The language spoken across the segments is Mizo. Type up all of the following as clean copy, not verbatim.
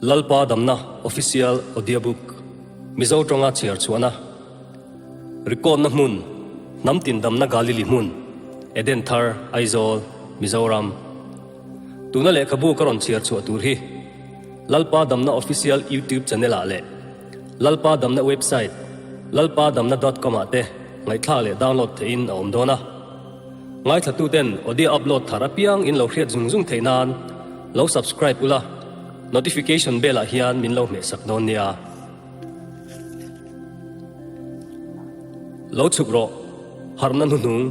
Lalpa Damna Official Audiobook Mizo tawnga chhiar chhuahna Record-na hmun Hnam tin damna Galili hmun Eden Thar Aizawl Mizoram Tuna lehkhabu ka rawn chhiar chhuah tur hi Lalpa Damna Official YouTube channel ah leh Lalpa Damna website lalpadamna dot com ah te ngaihthlak leh download theihin a awm dawn a. Ngaithlatuten audio upload thar apiang in lo hriat zung zung theih nan lo subscribe ula, notification bell ah hian min lo hmehsak dawn nia. Lo chhuk rawh, harhna hnuhnung,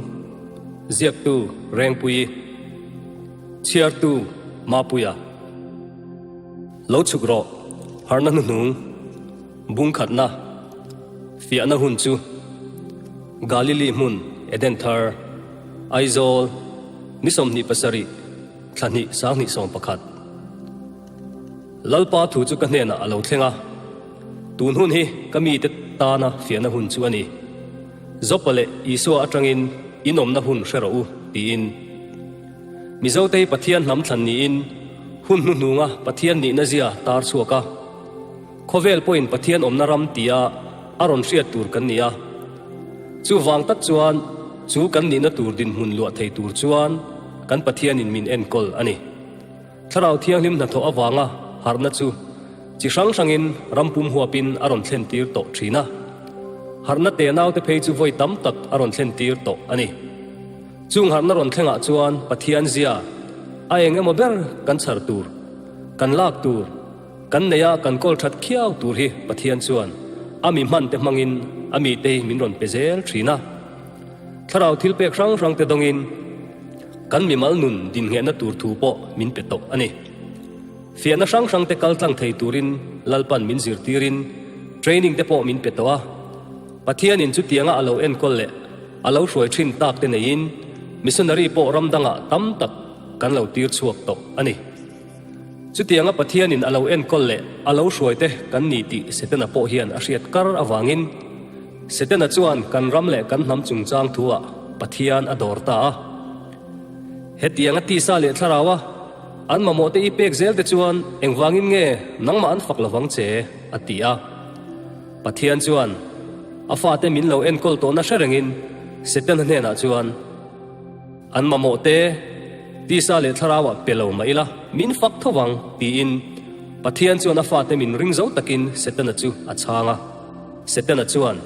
ziaktu Rengpuii, chhiartu Mapuia. Lo chhuk rawh, harhna hnuhnung, bungkhatna, fiahna hun chu Galili hmun Eden thar, Aizawl, ni 27, thla hnih 2011. Lalpa thu chu ka hnenah a lo thleng a, tun hun hi ka mite tana fiahna hun chu a ni. Jopa leh Isua atangin in awmna hun hre rawh u, tiin. Mizotei Pathian hnam thlan niin hun hnuhnunga Pathian nihna zia tar chhuak a. Khawvel pawhin Pathian awmna ram tia a rawn hriat tur kan ni a. Chuvang tak chuan chu kan nihna tur dinhmun luah thei tur chuan kan Pathianin min enkawl a ni. Thlarau Thianghlim hnathawh avanga harhna chu chi hrang hrangin ram pum huapin a rawn thlen tir tawh thin a. Harhna tenaute phei chu vawi tam tak a rawn thlen tir tawh a ni. Chung harhna rawn thlengah chuan Pathian zia a eng emaw ber kan chhar tur, kan lak tur, kan neih a kan kawl that khiau tur hi Pathian chuan a mi hman te hmangin a mite hi min rawn pe zel thin a. Thlarau thil pek hrang hrang te dawngin kan mimal nun dinngehna tur thu pawh min pe tawh a ni. Fiahna hrang hrang te kal tlang thei turin Lalpan min zirtirin training te pawh min pe tawh a. Pathianin chutianga a lo enkawl leh a lo hruai thin tak te neiin missionary pawh ram dangah tam tak kan lo tir chhuak tawh a ni. Chutianga Pathianin a lo enkawl leh a lo hruai te kan ni tih Setana pawh hian a hriat kar avangin Setana chuan kan ram leh kan hnam chungchang thuah Pathian a dawr ta a. Hetianga tisa leh thlaraua an mamawh te i pek zel te chuan engvangin nge nangmah an fak lovang che? a ti a. Pathian chuan a fate min lo enkawl tawhna hre rengin Setana hnenah chuan, An mamawh te, tisa leh thlarauah pe lo mah ila, min fak tho vang, tiin Pathian chuan a fate min ring zo takin Setana chu a chhang a. Setana chuan,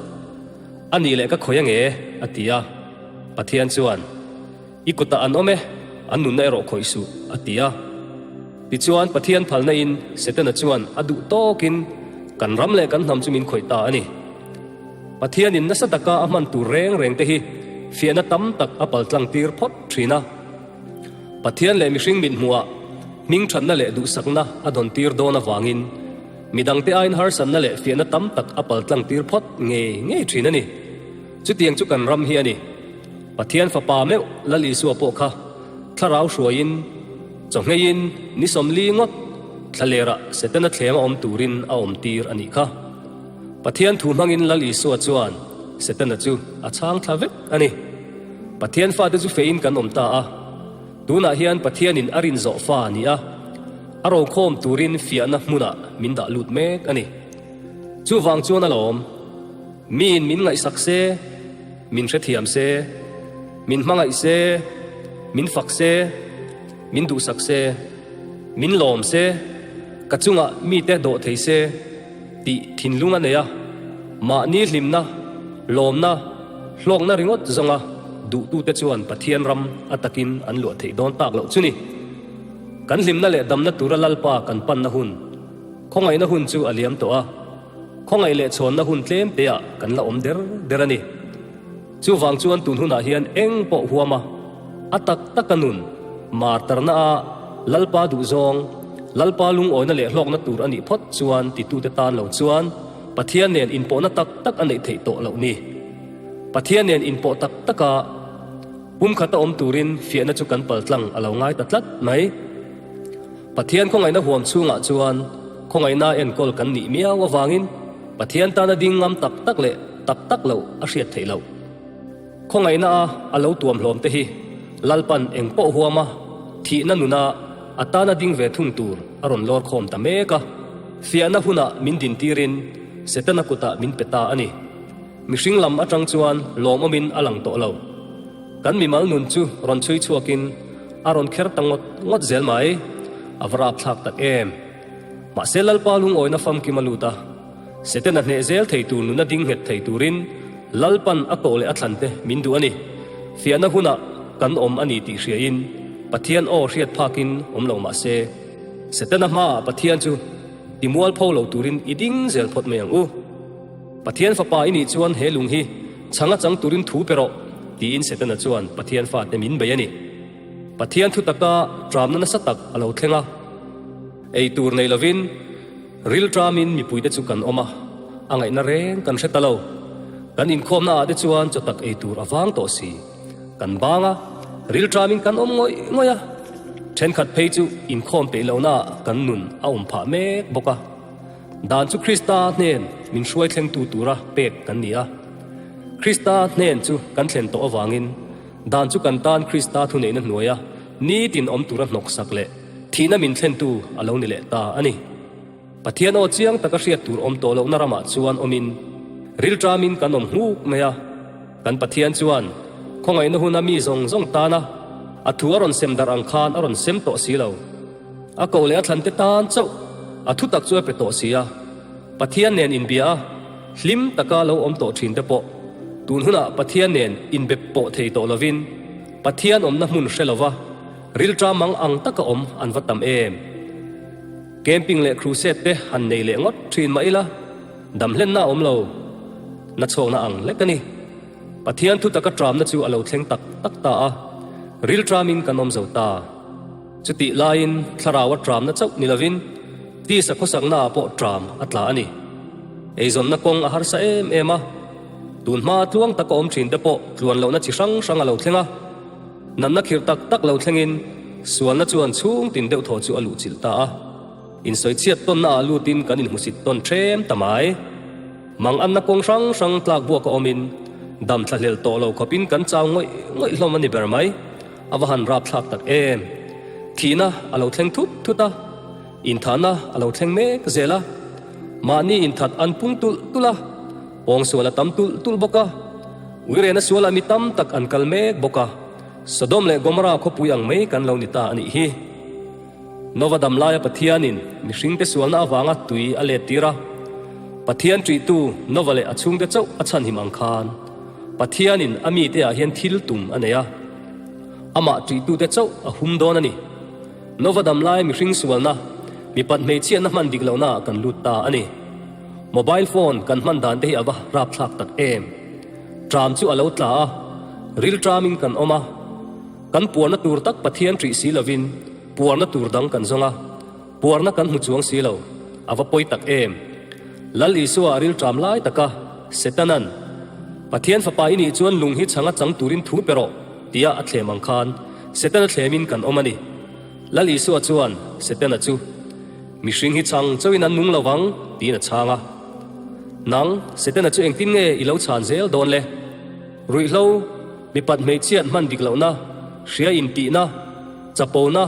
A nih leh ka khawi ange, a ti a. Pathian chuan, I kutah an awm e, an nunna erawh khawih suh, a ti a. Tichuan, Pathian phalna in Setana chuan a duh tawkin kan ram leh kan hnam chu min khawih ta a ni. Pathianin nasa taka a hman tur reng reng te hi fiahna tam tak a paltlang tir phawt thin a. Pathian leh mihring mithmuhah hmingthatna leh duhsakna a dawn tir dawn avangin midangte aiin harsatna leh fiahna tam tak a paltlang tir phawt ngei ngei thin a ni. Chutiang chu kan ram hi a ni. Pathian Fapa meuh Lal Isua pawh kha thlarau hruaiin, chawhngeiin ni 40 ngawt thlalerah Setana thleng a awm turin a awm tir a nih kha. Pathian thu hmangin Lal Isua chuan Setana chu a chhang thla vek a ni. Pathian fate chu feiin kan awm ta a, tunah hian Pathianin a rin zawh fa a ni a, a rokhawm turin fiahna hmunah min dah lut mek a ni. Chuvang chuan alawm, miin min ngaihsak se, Min hrethiam se, min hmangaih se, min fak se, min duhsak se, min lawm se, ka chungah mite dawh thei se tih thinlung a nei a, mahni hlimna, lawmna, hlawkna ringawt zawnga duhtute chuan Pathian ram a takin an luah theih dawn tak loh chu ni. Kan hlimna leh damna tura Lalpa kan panna hun, khawngaihna hun chu a liam tawh a. Khawngaih leh chhawnna hun tlem teah kan la awm der der a ni. Chuvang chuan tun hunah hian eng pawh huam a, a tak taka nun, mar tarna a, Lalpa duhzawng, Lalpa lungawina leh hlawkna tur a nih phawt chuan titute tan lo chuan Pathian nen inpawhna tak tak a neih theih tawh loh ni. Pathian nen inpawh tak taka pumkhata awm turin fiahna chu kan paltlang a lo ngai ta tlat mai. Pathian khawngaihna huam chhungah chuan khawngaihna enkawl kan nih miau avangin Pathian tana ding ngam tak tak leh tak tak loh a hriat theih loh. Khawngaihna a a lo tuam hlawm te hi Lalpan eng pawh huama thihna nuna a tana ding ve thung tur a rawn lawr khawm ta mek a. Fiahna hunah min dintirin Setana kutah min pe ta a ni. Mihring lam atang chuan lawmawmin a lang tawh lo. Kan mimal nun chu rawn chhui chhuakin a rawn kher ta ngawt ngawt zel mai. A va rapthlak tak em! Mahse Lalpa lungawina famkim a lut a, Setana hneh zel thei tur nuna ding nghet thei turin Lalpan a tawh leh a thlan te min duh a ni. Fiahna hunah kan awm a ni tih hriain Pathian aw hriat phakin awm lo mah se, Setana hmaah Pathian chu ti mualpho lo turin i ding zel phawt mai ang u. Pathian fapa i nih chuan he lung hi chhang a chang turin thu pe rawh, tiin Setana chuan Pathian fate min bei a ni. Pathian thu taka tramna nasa tak a lo thleng a, ei tur nei lovin ril tramin mipuite chu kan awm a, a ngaihna reng kan hre ta lo. Kan inkhawmna ah te chuan chaw tak ei tur a vang tawh si. Kan bang a, ril tramin kan awm ngawih ngawih a, thenkhat phei chu inkhawm peih lohna ah kan nun a awm phah mek bawk a. Dan chu Krista hnen min hruai thlengtu tura pek kan ni a. Krista hnen chu kan thlen tawh avangin dan chu kan tan Krista thuneihna hnuaia nitin awm tura hnawksak leh thihna min thlentu a lo ni leh ta a ni. Pathian aw chiang taka hriat tur awm tawh lohna ramah chuan awmin rilṭamin kan awm nghuk mai a. Kan Pathian chuan khawngaihna huna mi zawng zawng tana a thu a rawn sem darh ang khan a rawn sem tawh si lo. A koh leh a thlante tan chauh a thu tak chu a pe tawh si a, Pathian nen inbia a, hlim taka lo awm tawh thin te pawh tun hunah Pathian nen inbe pawh thei tawh lovin Pathian awmna hmun hre lova rilṭa mang ang taka awm an va tam em. Camping leh crusade te han nei leh ngawt thin mah ila damhlenna a awm lo, nachhawkna ang lek a ni. Pathian thu taka ṭamna chu a lo thleng tak tak ta a, rilṭamin kan awm zo ta. Chutih laiin thlarau a tramna chauh ni lovin tisa khawsaknaah pawh tram a tla a ni. Eizawnna kawng a harsa em em a, tun hmaa tluang taka awm thin te pawh tluan lohna chi hrang hrang a lo thleng a. Natna khirh tak tak lo thlengin sualna chuan chhung tin deuh thaw chu a luhchilh ta a. Insawichhiat tawnnaah lutin kan inhmusit tawn ṭhem ta mai. Mang anna kawng hrang hrang tlak buak a awmin dam thlahlel tawh lo khawpin kan chau ngawih ngawih hlawm a ni ber mai. A va han rapthlak tak em! Thihna a lo thleng thut thut a, inthahna a lo thleng mek zel a, mahni inthat an pung tulh tulh a, pawngsual a tam tulh tulh bawk a, uirena sualah mi tam tak an kal mek bawk a, Sodom leh Gomorrah khawpui ang mai kan lo ni ta a nih hi. Nova dam laia Pathianin mihringte sualna avanga tui a let tir a, Pathian ṭihtu Nova leh a chhungte chauh a chhanhim ang khan Pathianin a mite ah hian thil tum a nei a, amah ṭihtute chauh a hum dawn a ni. Nova dam laia mihring sualna, mipat hmeichhiatna hman dik lohna ah kan lut ta a ni. Mobile phone kan hman dan te hi a va rapthlak tak em! Ṭam chu a lo tla a, rilṭamin kan awm a. Kan puarna tur tak Pathian ṭih si lovin puarna tur dang kan zawng a, puarna kan hmu chuang si lo, a va pawi tak em! Lal Isua a rilṭam lai taka Setanan, Pathian fapa i nih chuan lung hi chhanga chang turin thu pe rawh, tia a thlem ang khan Setana thlemin kan awm a ni. Lal Isua chuan Setana chu, Mihring hi chhang chauhin an nung lo vang, tiin a chhang a. Nang, Setana chu engtin nge i lo chhan zel dawn le? Ruihhlo, mipat hmeichhiat hman dik lohna, hria intihna, chapona,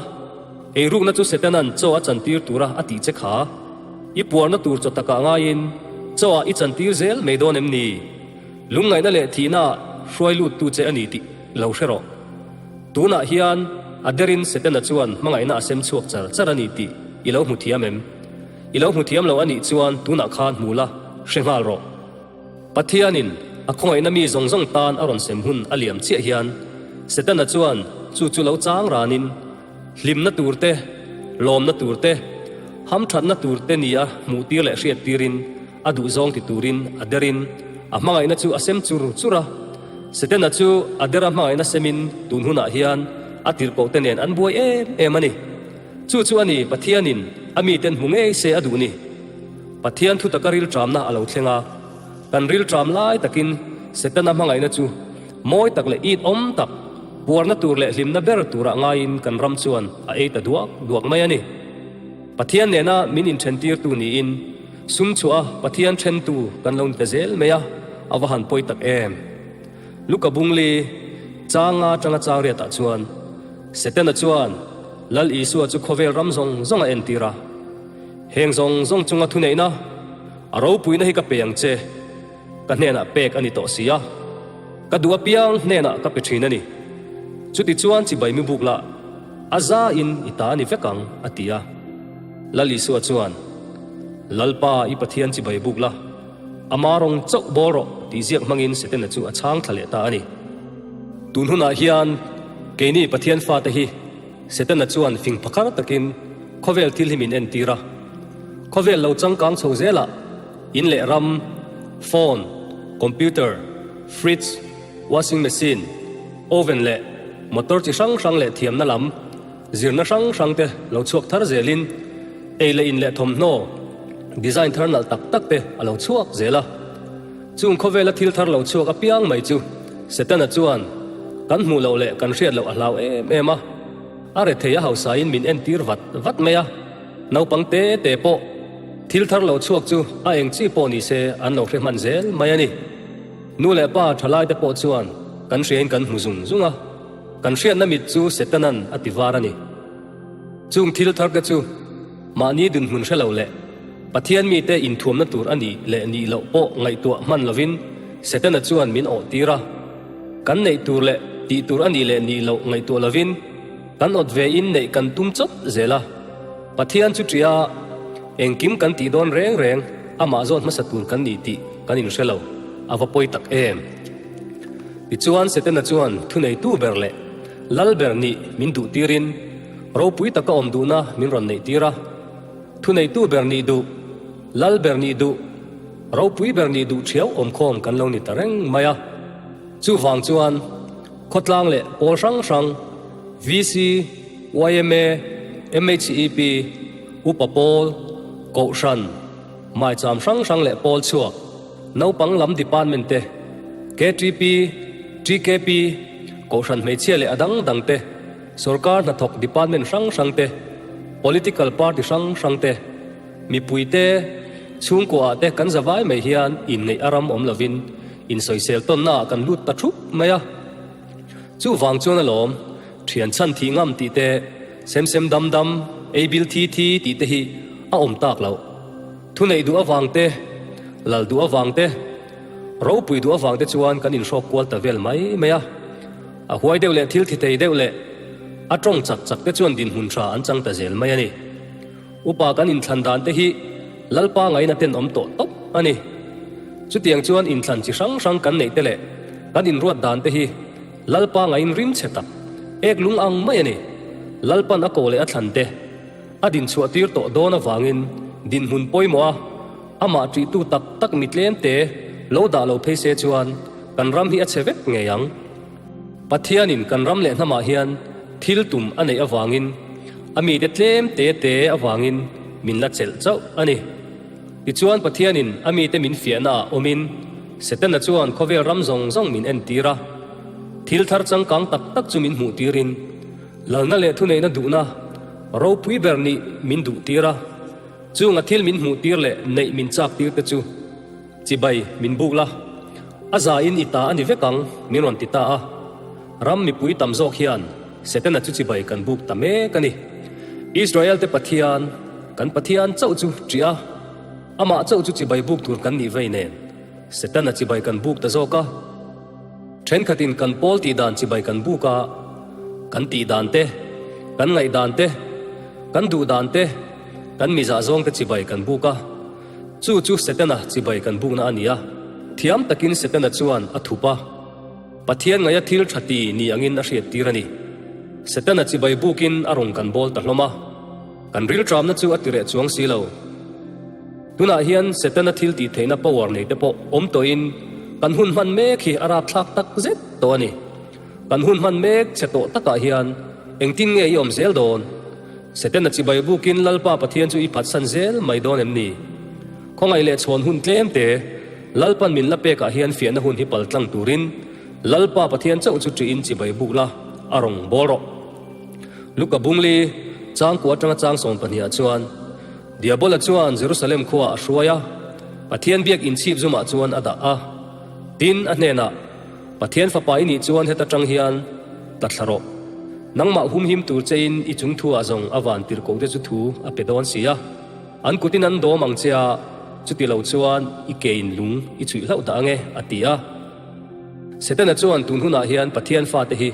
eirukna chu Setana'n chaw a chantir tura a tih che kha. I puarna tur chaw takah ngaiin chaw ah i chantir zel mai dawn em ni? Lungngaihna leh thihna ah hruai luttu che a ni tih lo hre rawh. Tunah hian a derin Setana chuan hmangaihna a sem chhuak char char a ni tih i lo hmu thiam em? I lo hmu thiam lo a nih chuan tunah khan hmu la, hre nghal rawh. Pathianin a khawngaihna mi zawng zawng tan a rawn sem hun a liam chiah hian Setana chuan chu chu lo chang ranin hlimna tur te, lawmna tur te, hamthatna tur te nia hmuhtir leh hriattirin a duhzawng ti turin a derin a hmangaihna chu a sem chur chur a. Setana chu a dera hmangaihna semin tun hunah hian a tirhkohte nen an buai em em a ni. Chu chu a ni Pathianin a miten hmu ngei se a duh ni. Pathian thu taka rilṭamna a lo thleng a, kan rilṭam lai takin Setana hmangaihna chu mawi tak leh it awm tak, puarna tur leh hlimna ber turah ngaiin kan ram chuan a ei ta duak duak mai a ni. Pathian nena min inṭhentirtu niin sum chhuah a Pathian ṭhentu kan lo ni ta zel mai a, a va han pawi tak em! Luka Bungli changa aṭanga chang riatah chuan Setana chuan Lal Isua chu khawvel ram zawng zawng a entir a. Heng zawng zawng chunga thuneihna, a ropuina hi ka pe ang che, ka hnenah pek a ni tawh si a, ka duh apiang hnenah ka pe thin a ni. Chutichuan chibai mi buk lah a zain i ta a ni vek ang, a ti a. Lal Isua chuan, Lalpa i Pathian chibai buk la, ama rawng chauh bawl rawh tih ziak hmangin Setana chu a chhang thla leh ta a ni. Tun hunah hian keini Pathian fate hi Setana chuan fing phakar takin khawvel thil hi min entir a. Khawvel lo changkang chho zelah in leh ram, phone, computer, fridge, washing machine, oven leh motor chi hrang hrang leh thiamna lam zirna hrang hrang te lo chhuak thar zelin ei leh in leh thawmhnaw design thar nalh tak tak te a lo chhuak zel a. Chung khawvela thil thar lo chhuak apiang mai chu Setana chuan kan hmuh loh leh kan hriat loh a hlau em em a, a rethei a hausain min entir vat vat mai a, naupang te te pawh thil thar lo chhuak chu a eng chi pawh ni se an lo hre hman zel mai a ni. Nu leh pa thalai te pawh chuan kan hriain kan hmu zung zung a, kan hriatna mit chu Setana'n a ti var a ni. Chung thil thar te chu mahni dinhmun hre lo leh Pathian mite inthuamna tur a nih leh nih loh pawh ngaihtuah hman lovin Setana chuan min awh tir a. Kan neih tur leh tih tur a nih leh nih loh ngaihtuah lovin kan awt ve in neih kan tum chawt zel a. Pathian chu ṭia engkim kan tih dawn reng reng amah zawt hmasa tur kan nih tih kan inhre lo, a va pawi tak em! Tichuan Setana chuan thuneitu ber leh Lal ber nih min duh tirin ropui taka awm duhna min rawn neih tir a. Thuneitu ber nih duh, lal ber nih duh, ropui ber nih duh ṭhiau awmkhawm kan lo ni ta reng mai a. Chuvang chuan khawtlang leh pawl hrang hrang, VC, yma, MHEP, Upa Pawl, Kohhran, Maicham hrang hrang leh pawl chhuak, naupang lam department te, KTP, TKP, Kohhran hmeichhia leh a dang dang te, Sorkar hnathawk department hrang hrang te, political party hrang hrang te, mipui te, chhungkua ah te kan zavai mai hian inngeih a ram awm lovin insawisel tawnna ah kan lut ta thup mai a. Chuvang chuan alawm, thian chhan thih ngam tih te, sem sem dam dam, ei bil thi thi tih te hi a awm tak loh. Thuneih duh avang te, lal duh avang te, ropui duh avang te chuan kan inhrawk kual ta vel mai mai a. A huai deuh leh thil thi thei deuh leh a tawng chak chak te chuan dinhmun tha an chang ta zel mai a ni. Upa kan inthlan dan te hi Lalpa ngaina ten awm tawh tawp a ni. Chutiang chuan inthlan chi hrang hrang kan neih te leh kan inruat dan te hi Lalpa ngaiin rim chhe tak, ek lung ang mai a ni. Lalpan a ko leh a thlan te a dinchhuah tir tawh dawn avangin dinhmun pawimawh a Amah ṭihtu tak tak mi tlemte lo dah lo phei se chuan kan ram hi a chhe vek ngei ang. Pathianin kan ram leh hnamah hian thil tum a neih avangin a mite tlem te te avangin min la chelh chauh a ni. Tichuan Pathianin a mite min fiahnaah awmin Setana chuan khawvel ram zawng zawng min entir a, thil thar changkang tak tak chu min hmuhtirin lalna leh thuneihna duhna ropui ber nih min duhtir a. Chunga thil min hmuh tir leh neih min chak tir te chu chibai min buk la, a za in i ta a ni vek ang min rawn ti ta a. Ram mipui tam zawk hian Setana chu chibai kan buk ta mek a ni. Israel te Pathian, kan Pathian chauh chu ṭih a, amah chauh chu chibai buk tur kan nih vei nen Setana chibai kan buk ta zawk a. Thenkhatin kan pawl tih dan chibai kan buk a, kan tih dan te, kan ngaih dan te, kan duh dan te, kan mizah zawng te chibai kan buk a. Chu chu Setana chibai kan bukna a ni a. Thiam takin Setana chuan a thup a, Pathian ngaia thil tha ti ni angin a hriattir a ni. Setana chibai bukin a rawn kan bawl ta hlawm a, kan rilṭamna chu a tireh chuang si lo. Tunah hian Setana thil tih theihna power nei te pawh awm tawhin kan hun hman mek hi a rapthlak tak zet tawh a ni. Kan hun hman mek che tawh takah hian engtin nge i awm zel dawn? Setana chibai bukin Lalpa Pathian chu i phatsan zel mai dawn em ni? Khawngaih leh chhawn hun tlem te Lalpan min la pekah hian fiahna hun hi pal tlang turin Lalpa Pathian chauh chu ṭihin chibai buk la, a rawn bawl rawh. Luka Bungli, Changkua atanga chang 12 ah chuan, Diabola chuan Jerusalem khuaah a hruai a, Pathian biak inchhip zumah chuan a dah a. Tin, a hnenah, Pathian fapa i nih chuan heta tang hian tla thla rawh. Nangmah humhim tur chein i chung thuah zawng a van tirhkohte chu thu a pe dawn si a. An kutin an dawm ang che a, chuti lo chuan i kein lung i chhuih hlauh dah ange, a ti a. Setana chuan tun hunah hian Pathian fate hi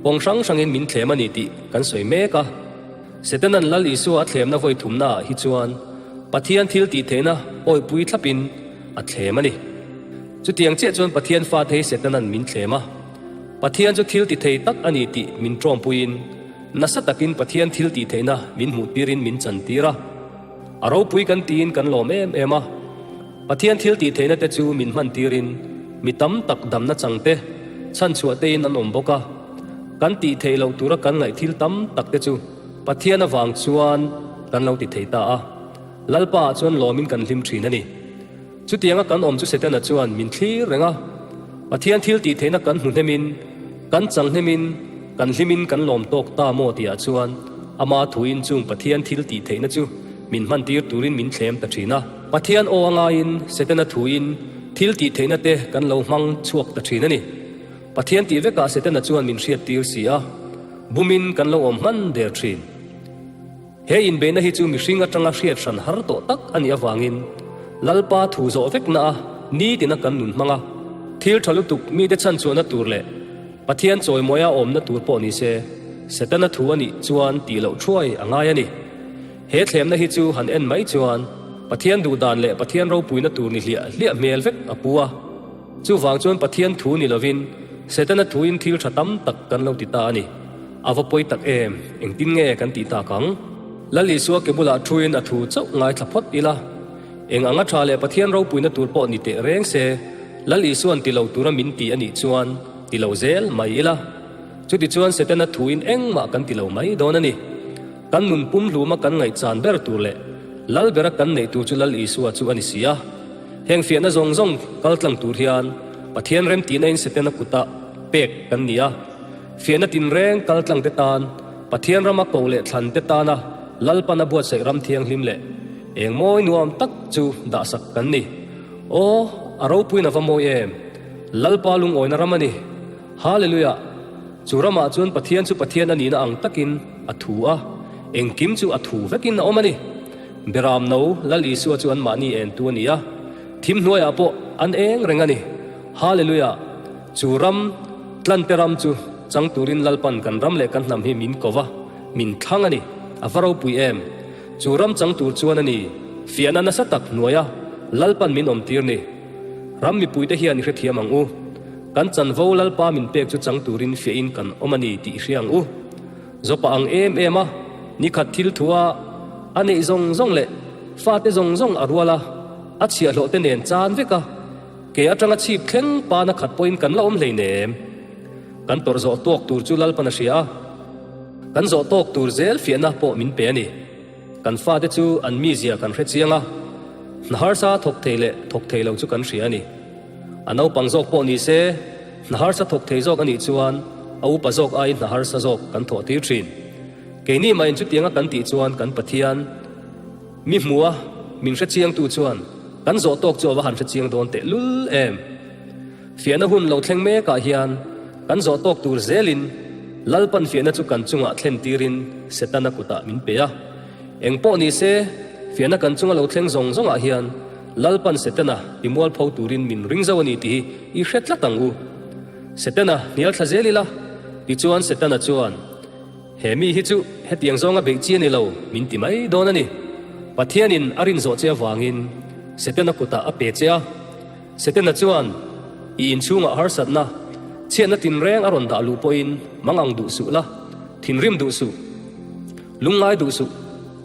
kawng hrang hrangin min thlem a ni tih kan sawi mek a. Setana'n Lal Isua a thlemna vawi thumnaah hi chuan Pathian thil tih theihna awihpui thlapin a thlem a ni. Chutiang chiah chuan Pathian fate hi Setana'n min thlem a. Pathian chu thil ti thei tak a ni tih min ṭawmpuiin nasa takin Pathian thil tih theihna min hmuhtirin min chantir a. A ropui kan tiin kan lawm em em a. Pathian thil tih theihna te chu min hman tirin mi tam tak damna chang te, chhanchhuah tein an awm bawk a. Kan tih theih loh tura kan ngaih thil tam tak te chu Pathian avang chuan kan lo ti thei ta a. Lalpa ah chuan lawmin kan hlim thin a ni. Chutianga kan awm chu Setana chuan min thlir reng a. Pathian thil tih theihna kan hmu hnemin, kan chang hnemin, kan hlimin kan lawm tawk ta maw tihah chuan ama thuin chung Pathian thil tih theihna chu min hmantir turin min thlem ta thin a. Pathian aw a ngaiin Setana thuin thil tih theihna te kan lo hmang chhuak ta thin a ni. Pathian tih vekah Setana chuan min hriattir si a, bumin kan lo awm hman der thin. He inbeihna hi chu mihring atanga hriat hran har tawh tak a nih avangin Lalpa thu zawh vekna a nitina kan nun hmang a, thil tha lutuk mite chhanchhuahna tur leh Pathian chawimawia awmna tur pawh ni se, Setana thu a nih chuan tih loh thuai a ngai a ni. He thlemna hi chu han en mai chuan Pathian duhdan leh Pathian ropuina tur ni hliah hliah hmel vek a pu a. Chuvang chuan Pathian thu ni lovin Setana thuin thil tha tam tak kan lo ti ta a ni. A va pawi tak em? Engtin nge kan tih tak ang? Lal Isua ke bulah thuin a thu chauh ngaithla phawt ila. Eng anga tha leh Pathian ropuina tur pawh ni teh reng se, Lal Isua'n ti lo tura min ti a nih chuan ti lo zel mai ila. Chutichuan Setana thuin engmah kan ti lo mai dawn a ni. Kan nun pumhluma kan ngaihchan ber tur leh Lal bera kan neih tur chu Lal Isua chu a ni si a. Heng fiahna zawng zawng kal tlang tur hian Pathian remtihna in Setana kuta pek kan ni a. Fiahna tinreng kal tlang te tan, Pathian rama koh leh thlan te tana Lalpana buatsaih ram thianghlim leh eng mawi nuam tak chu dahsak kan ni. Aw, a ropuiin a va mawi em! Lalpa lungawina ram a ni. Hallelujah! Chu ramah chuan Pathian chu Pathian a nihna ang takin a thu a, engkim chu a thu vekin a awm a ni. Beram no, Lal Isua chu anmahni entu a ni a, thim hnuaiah pawh an eng reng a ni. Hallelujah! Chu ram, Tlante ram chu chang turin Lalpan kan ram leh kan hnam hi min ko va, min thlang a ni. A va ropui em! Chu ram chang tur chuan a ni, fiahna nasa tak hnuaia Lalpan min awmtir ni. Ram mipuite hian i hrethiam ang u. Kan chanvo Lalpa min pek chu chang turin fiahin kan awm a ni tih i hria ang u. Zawpa ang em em a, nikhat thil thua a neih zawng zawng leh fate zawng zawng a rual a, a chhiahhlawh te nen chan vek a, ke atanga chhip thleng pana khat pawhin kan la awm hleinem. Kan tawrh zawh tawk tur chu Lalpan a hria a, kan zawh tawk tur zel fiahna pawh min pe a ni. Kan fate chu an mizia kan hre chiang a, hna harsa thawk thei leh thawk thei lo chu kan hria a ni. A naupang zawk pawh ni se, hna harsa thawk thei zawk a nih chuan a upa zawk aiin hna harsa zawk kan thawh tir thin. Keini mah in chutianga kan tih chuan kan Pathian mi hmu a, min hre chiangtu chuan kan zawh tawk chu a va han hre chiang dawn teh lul em. Fiahna hun lo thleng mekah hian kan zawh tawk tur zelin Lalpan fiahna chu kan chungah thlen tirin Setana kutah min pe a. Eng pawh ni se, fiahna kan chunga lo thleng zawng zawngah hian Lalpan Setana i mualpho turin min ring zo a ni tih hi i hre tlat ang u. Setana hnial thla zel ila, tichuan Setana chuan, He mi hi chu hetiang zawnga beih chi a ni lo, min ti mai dawn a ni. Pathianin a rin zawh che avangin Setana kutah a pe che a. Setana chuan, I inchhungah harsatna, chhiatna tinreng a rawn dah luh pawhin mang ang duh suh la, thinrim duh suh. Lungngai duh suh,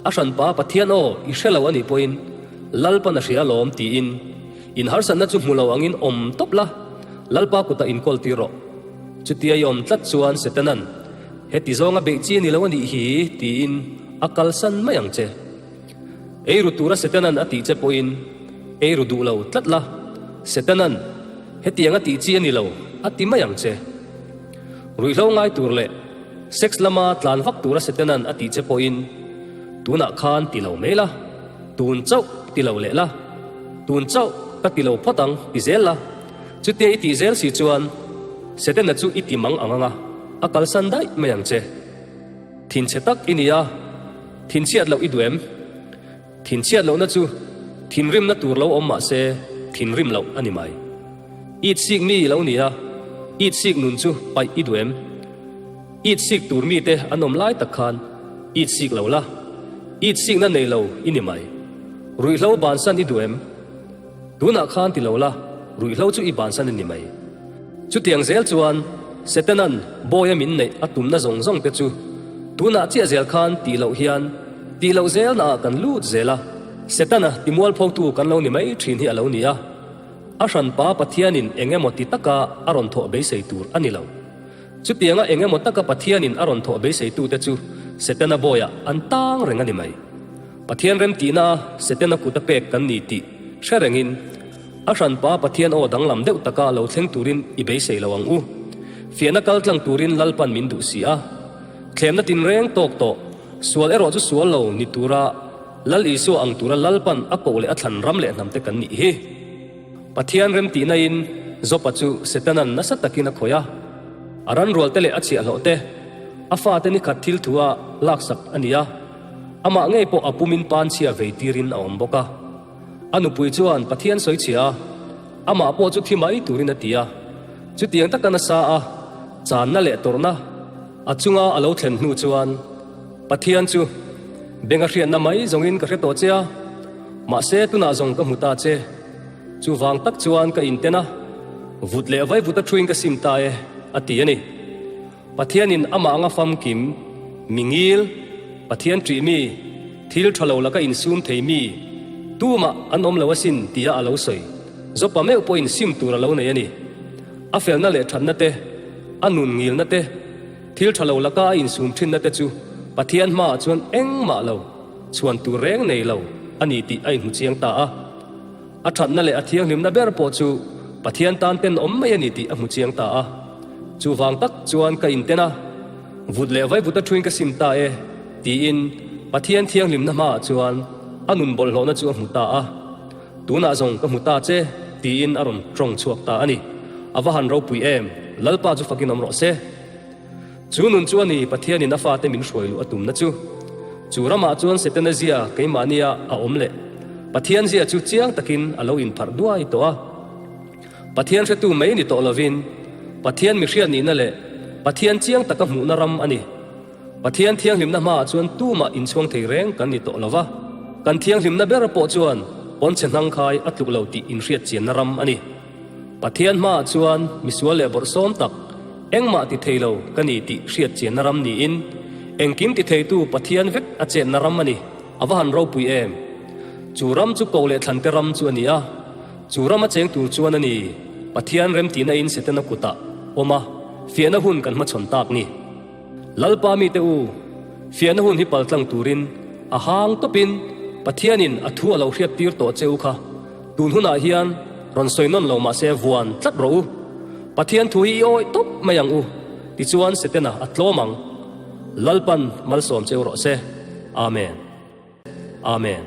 a hranpa Pathian aw i hre lo a nih pawhin Lalpan a hria alawm tiin in harsatna chu hmu lo angin awm tawp la, Lalpa kutah inkawl tir rawh. Chutia i awm tlat chuan Setanan heti zawnga beih chi a ni lo a nih hi tiin a kalsan mai ang che. Eiru tura Setanan a tih che pawhin eiru duh lo tlat la, Setanan hetiang a tih chi a ni lo a ti mai ang che. Ruihhlo ngai tur leh sex lama tlan vak tura Setanan a tih che pawhin tunah khan ti lo mai la, tun chauh ti lo leh la, tun chauh ka ti lo phawt ang ti zel la, chutia i tih zel si chuan Setana chu i ti mang ang ang a, a kalsan daih mai ang che. Thinchhe tak i ni a, thinchhiat loh i duh em? Thinchhiat lohna chu thinrimna tur lo awm mah se thinrim loh a ni mai. It sik mi lo ni a, it sik nun chu paih i duh em? It sik tur mite an awm lai tak khan it sik lo la, it sikna nei lo i ni mai. Ruihhlo bansan i duh em? Tunah khan ti lo la, ruihhlo chu i bansan a ni mai. Chutiang zel chuan Setana'n bawia min neih a tumna zawng zawng te chu tunah chiah zel khan tih loh hian tih loh zelnaah kan lut zel a, Setana timualphotu kan lo ni mai thin hi a lo ni a. A hranpa Pathianin eng emaw ti taka a rawn thawh beisei tur a ni lo. Chutianga eng emaw taka Pathianin a rawn thawh beiseitute chu Setana bawiah an tang reng a ni mai. Pathian remtihna a Setana kut a pek kan ni tih hre rengin a hranpa Pathian aw danglam deuh taka lo thleng turin i beisei lo ang u. Fiahna kal tlang turin Lalpan min duh si a. Thlemna tinreng tawk tawh, sual erawh chu sual lo ni tura Lal Isua ang tura Lalpan a koh leh a thlan ram leh hnamte kan nih hi. Pathian remtihna in Jopa chu Setanan nasa takin a khawih a, a ranrual te leh a chhiahhlawh te, a fate ni khat thil thu a laksak a ni a, amah ngei pawh a pumin panchhia vei tirin a awm bawk a. A nupui chuan Pathian sawi chhia a, amah pawh chu thi mai turin a ti a. Chutiang taka nasa a channa leh tawrhna a chunga a lo thlen hnu chuan Pathian chu beng a hriatna mai zawngin ka hre tawh che a, mahse tunah zawng ka hmu ta che. Chuvang tak chuan ka inten a, vut leh vaivut a thuin ka sim ta e, a ti a ni. Pathianin amah anga famkim, mi ngil, Pathian ṭih mi, thil ṭha lo laka insum thei mi, tumah an awm lo asin tia a lo sawi. Jopa meuh pawhin sim tur a lo nei a ni. A felna leh ṭhatna te, a nun ngilna te, thil ṭha lo laka a insum ṭhinna te chu Pathian hmaah chuan engmah lo, chhuan tur reng nei lo a ni tih a inhmu chiang ta a. A thatna leh a thianghlimna ber pawh chu Pathian tan tenawm mai a ni tih a hmu chiang ta a. Chuvang tak chuan ka inten a, vut leh vaivut a thuin ka sim ta e, tiin Pathian thianghlimna hmaah chuan a nun bawlhhlawhna chu a hmu ta a. Tunah zawng ka hmu ta che, tiin a rawn tawng chhuak ta a ni. A va han ropui em! Lalpa chu fakin awm rawh se. Chu nun chu a ni Pathianin a fate min hruai luh a tumna chu. Chu ramah chuan Setana zia keimahnia a awm leh Pathian zia chu chiang takin a lo inpharh duai tawh a. Pathian hretu mai ni tawh lovin Pathian mihriat nihna leh Pathian chiang taka hmuhna ram a ni. Pathian thianghlimna hmaah chuan tumah inchhuang thei reng kan ni tawh lova, kan thianghlimna ber pawh chuan pawnchhe hnangkhai a tluk lo tih inhriat chianna ram a ni. Pathian hmaah chuan misual leh bawrhsawm tak engmah ti thei lo ka ni tih hriat chianna ram niin, engkim ti theitu Pathian vek a chenna ram a ni. A va han ropui em! Chu ram chu ko leh thlante ram chu a ni a, chu ram a cheng tur chuan a ni Pathian remtihna in Setana kutah awm a, fiahna hun kan hmachhawn tak ni. Lalpa mite u, fiahna hun hi paltlang turin a hang tawpin Pathianin a thu a lo hriattir tawh che u kha. Tun hunah hian rawn sawi nawn lo mahse vuan tlat rawh u. Pathian thu hi i awih tawp mai ang u, tichuan Setana a tlawm ang. Lalpan malsawm cheu rawh se. Amen. Amen.